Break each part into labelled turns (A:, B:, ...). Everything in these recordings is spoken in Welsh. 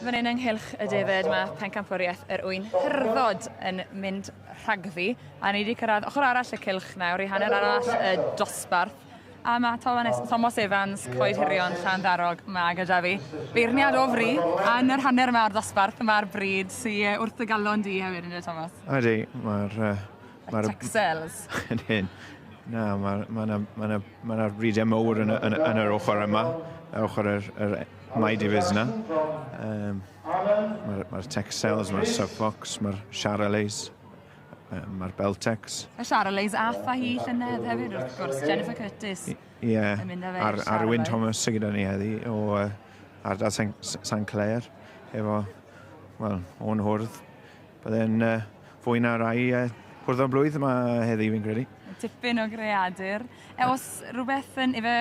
A: Fan hyn ynghylch y defaid mae pencampwriaeth yr ŵyn hyrddod yn mynd rhagddi a ni wedi cyrraedd ochr arall y cylch nawr i hanner arall y dosbarth a mae Thomas, Thomas Evans, Coed Hirion, Llanddarog ma gyda fi. Beirniad o fri a yn yr hanner yma o'r dosbarth mae'r bryd sy wrth y galon di hefyd ynddo Thomas?
B: Ydy, mae'r...
A: Ma Texels.
B: Yn hyn. Na, mae ma 'na ma 'na ma 'na bridiau mowr yn, yn, yn yr ochr yma, yr ochr yr, yr Mighty Visna. Mae'r ma Texels, mae'r Suffolks, mae'r Charolais, mae'r Beltex.
A: Y Charolais a tha hi llynedd hefyd, wrth gwrs, Jennifer Curtis.
B: Ie, yeah. Ar, Arwyn Thomas sydd gyda ni heddi o ardal St Clair, efo, wel, o'n hwrdd. Byddai'n fwy na rai hwrdd o'r blwydd yma heddi, fi'n credu.
A: Tipyn o greadur. E, os rhywbeth yn, ife,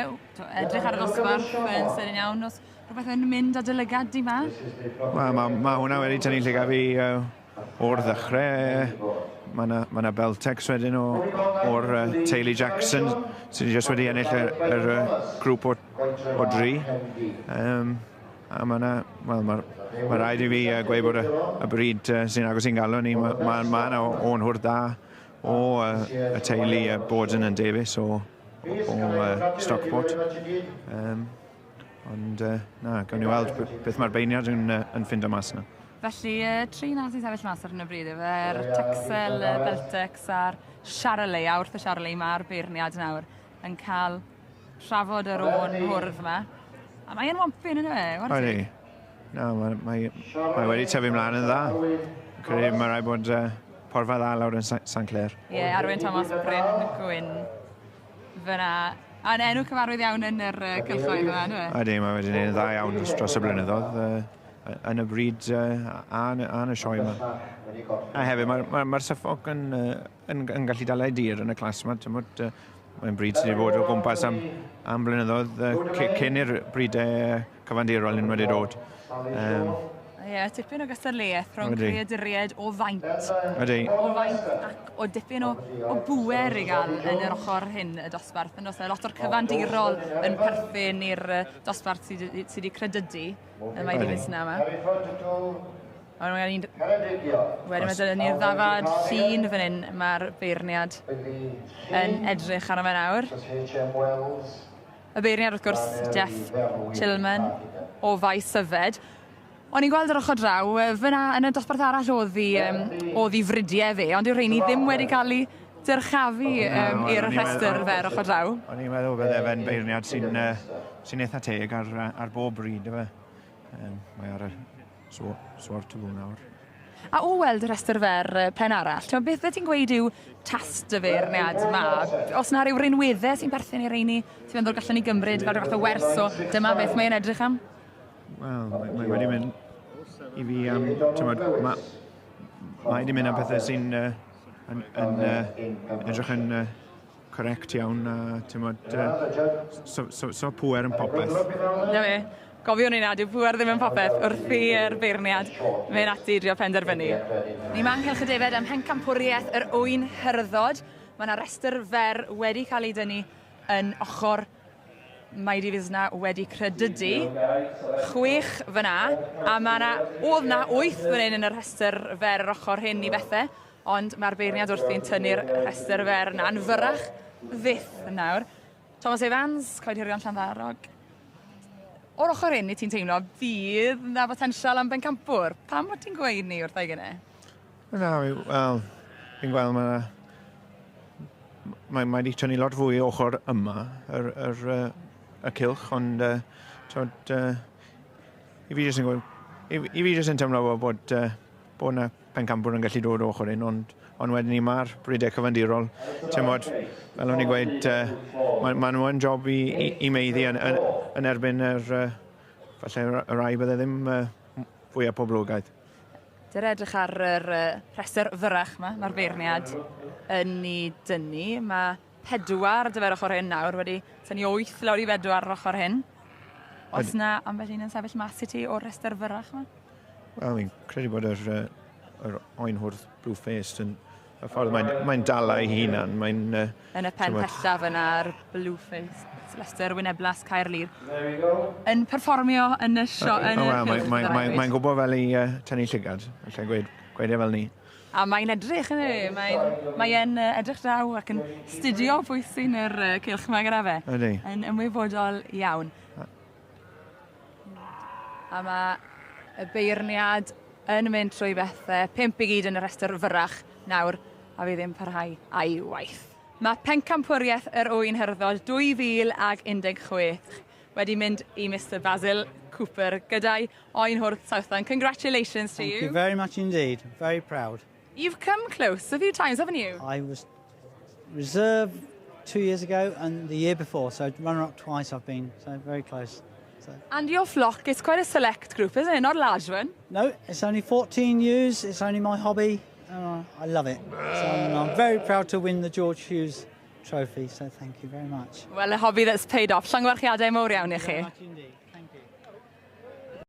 A: edrych ar y dosbarth yn sydyn iawn, os rhywbeth yn mynd â dy lygad di ma?
B: Wel, mae ma hwnna wedi tynnu llygad fi o'r ddechrau. Mae yna ma na Beltex wedyn o, o'r teulu Jackson sydd jyst wedi ennill yr, yr, yr grŵp o, o dri. A mae yna, wel, mae ma rhaid i fi gweud bod y, y bryd sy'n agos i'n galon ni, mae ma, ma yna o'n hwrdd da o y teulu Borden and Davies o, o Stockport. Ond na, gawn ni weld beth mae'r beirniad yn, yn ffindo mas yna.
A: Felly, tri na sy'n sefyll mas ar hyn o bryd, efo'r Texel, y Beltex a'r Charolais, a wrth y Charolais mae'r beirniad nawr yn cael trafod yr ôn hwrdd yma. A mae e'n wampyn yn e?
B: Ydy. Na, mae, mae, mae wedi tyfu mlaen yn dda. Credu mae rhaid bod porfa dda lawr yn St Clair.
A: Ie, yeah, Arwyn Thomas Bryn Gwyn fyna. A'n enw cyfarwydd iawn yn yr cylchoedd yma, ynddo
B: fe? Ydy, mae wedi gwneud yn dda iawn dros, dros y blynyddoedd yn y bryd a, yn, a yn y sioe yma. A hefyd, mae'r mae, mae Suffolk yn, yn, yn gallu dal ei dir yn y clas yma. Tymod, mae'n bryd sydd wedi bod o gwmpas am, am blynyddoedd cyn i'r brydau cyfandirol yn wedi dod.
A: Ie, yeah, tipyn o gystadleuaeth rhwng creaduriaid o faint.
B: Ydy.
A: O faint ac o dipyn o, o bŵer i gael yn yr ochr hyn y dosbarth. Yn oes e, lot o'r cyfandirol yn perthyn i'r dosbarth sydd wedi credydu y mae di yma. Ond mae ni'n... Wedyn mae dyna ni'r ddafad llun fan hyn, mae'r beirniad yn edrych arno fe nawr. Y beirniad wrth gwrs, Jeff Chilman o Faes Yfed. O'n i'n gweld yr ochr draw, fyna yn y dosbarth arall oedd i, um, oedd i fridiau fe, ond yw'r rheini ddim wedi cael eu dyrchafu um, i'r rhestr fer ochr draw.
B: O'n i'n meddwl bydde fe'n beirniad sy'n uh, sy eitha teg ar, ar bob bryd, efe. Mae ar y swart o nawr.
A: A o weld y rhestr fer pen arall, ti'n beth ti'n gweud yw tast y feirniad ma? Os na ryw rinweddau sy'n perthyn i'r rheini, ti'n meddwl gallen ni gymryd fel rhyw fath o wers o dyma beth mae'n edrych am?
B: Wel, mae, mae wedi mynd i fi am, ti'n bod, mae ma wedi mynd am pethau sy'n yn, yn, edrych yn correct iawn a ti'n bod, so, so, so pŵer yn popeth.
A: Na fe. Gofiwn ni na, dyw pŵer ddim yn popeth wrth i'r beirniad mynd ati i drio penderfynu. Ni ma'n Cylch y Defaid ym Mhencampwriaeth yr Ŵyn Hyrddod. Mae yna restr fer wedi cael ei dynnu yn ochr Maedi Fisna wedi credydu. 6 fyna, a mae yna, oedd na 8 fan hyn yn y rhestr fer yr ochr hyn i bethau, ond mae'r beirniad wrthi'n tynnu'r rhestr fer yna'n fyrrach fyth nawr. Thomas Evans, Coed Hirion Llanddarog. O'r ochr hyn, i ti'n teimlo fydd na botensial am bencampwr? Pam bod ti'n gweud ni wrtha i gynne?
B: Na, wel, fi'n gweld mae mae, mae wedi tynnu lot fwy ochr yma, yr, yr, y cylch, ond twod, i fi jyst yn gweud, i, i fi jyst yn teimlo bod, bod, bod na pencampwr yn gallu dod o ochr un, ond, ond wedyn ni mae'r brydau cyfandirol, ti'n bod, fel o'n i'n gweud, mae, ma nhw yn job i, i, i meiddi yn, yn, yn erbyn yr, falle y rai bydde ddim fwyaf poblogaidd.
A: Dyna edrych ar yr rhestr fyrrach yma, mae'r beirniad yn ei dynnu. Mae 4 dyfer ochr hyn nawr wedi tynnu 8 lawr i 4 ar ochr hyn. Oes na ambell un yn sefyll mas i ti o'r rhestr fyrrach yma?
B: Wel, fi'n credu bod yr, yr oen hwrdd blue-faced yn Y ffordd mae'n dala ei hunan, mae'n
A: Yn y pen pellaf yna'r Blueface, Lester Wyneblas Caerlŷr. Yn perfformio yn y sio... Yn
B: y Wel, mae'n mae gwybod fel i tynnu llygad, allai gweud e fel ni.
A: A mae'n edrych yn ei, mae'n edrych draw ac yn studio pwy sy'n yr cylch yma gyda fe.
B: Ydy.
A: Yn ymwybodol iawn. A mae y beirniad yn mynd trwy bethau, 5 i gyd yn y rhestr fyrrach nawr, a fi ddim parhau a'i waith. Mae pencampwriaeth yr Ŵyn Hyrddod 2016 wedi mynd i Mr Basil Cooper gyda'i oen hwrdd Southland. Congratulations to
C: Thank
A: you.
C: You very much indeed. Very proud.
A: You've come close a few times, haven't you?
C: I was reserve 2 years ago and the year before, so runner-up twice I've been, so very close. So.
A: And your flock is quite a select group, isn't it? Not a large one.
C: No, it's only 14 ewes. It's only my hobby. I love it. So I'm very proud to win the George Hughes Trophy, so thank you very much.
A: Well, a hobby that's paid off. Llongyfarchiadau mawr iawn i chi.
C: Very much indeed.